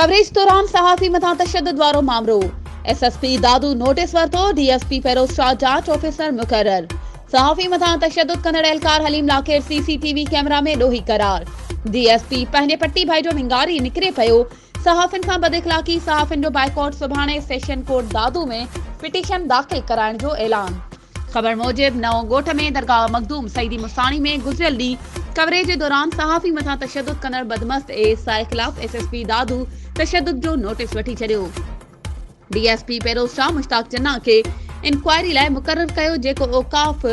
Coverage دوران صحافي مٿان تشدد وارو مامرو، S S P Dadu notice ورتو، D S P Feroz Shah جاچ آفيسر مقرر، صحافي مٿان تشدد ڪندڙ اهلڪار Haleem Lakhair C C T V camera ۾ ڏوهي قرار، ڊي ايس پي پنهنجي پٽي ڀائي جو ونگاري نڪري پيو، صحافين سان بداخلاقي، صحافين جو بائيڪاٽ، سڀاڻي سيشن ڪورٽ دادو ۾ پٽيشن داخل ڪرائڻ جو اعلان. خبر موجب نئون ڳوٺ ۾ درگاهه مخدوم سعيدي مساڻي ۾ گذريل ڏينهن ڪوريج جي دوران صحافي مٿان تشدد ڪندڙ بدمست اي ايس I خلاف ايس ايس پي دادو تشدد جو نوٽيس وٺي ڇڏيو. D S P Feroz Shah Mushtaq Channa کي انڪوائري لاء مقرر ڪيو جيڪو اوقاف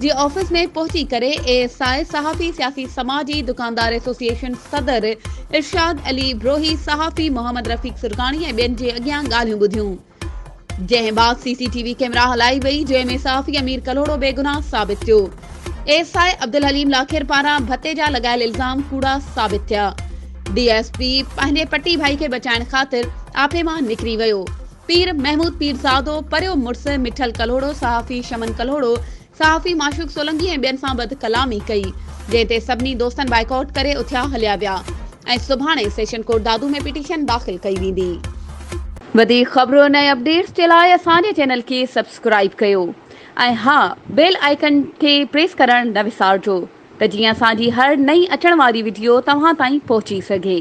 جي آفيس ۾ پهچي ڪري اي ايس I صحافي سياسي سماجي دڪاندار ايسوسيئيشن صدر ارشاد علي بروهي صحافي محمد رفيق سرگاڻي ۽ ٻين جي اڳيان ڳالهيون ٻڌيون. جنهن بعد سي سي ٽي وي ڪئميرا هلائي وئي جنهن ۾ صحافي امير ڪلهوڙو بيگناهه ثابت ٿيو. S I Abdul Haleem Lakhair پاران ڀتي جا لڳايل الزام ڪوڙا ثابت ٿيا. ڊي ايس پي پنهنجي پٽي ڀائي کي بچائڻ خاطر آپي مان نڪري ويو. پير محمود پيرزادو، پريو مڙس مٺل ڪلهوڙو، صحافي شمن ڪلهوڙو، صحافي معشوق سولنگي ۽ ٻين سان بد ڪلامي ڪئي جنهن تي سڀني دوستن بائيڪاٽ ڪري اٿيا هليا ويا ۽ سڀاڻي سيشن ڪورٽ دادو ۾ پٽيشن داخل ڪئي ويندي. وڌيڪ خبرن ۽ اپڊيٽس جي لاء اسان جي چينل کي سبسڪرائيب ڪيو ۽ ها بيل آئيڪن کي پريس ڪرڻ نه وسارجو ته جيئن اسان جي هر نئين اچڻ واري وڊيو توهان تائين پهچي سگهي.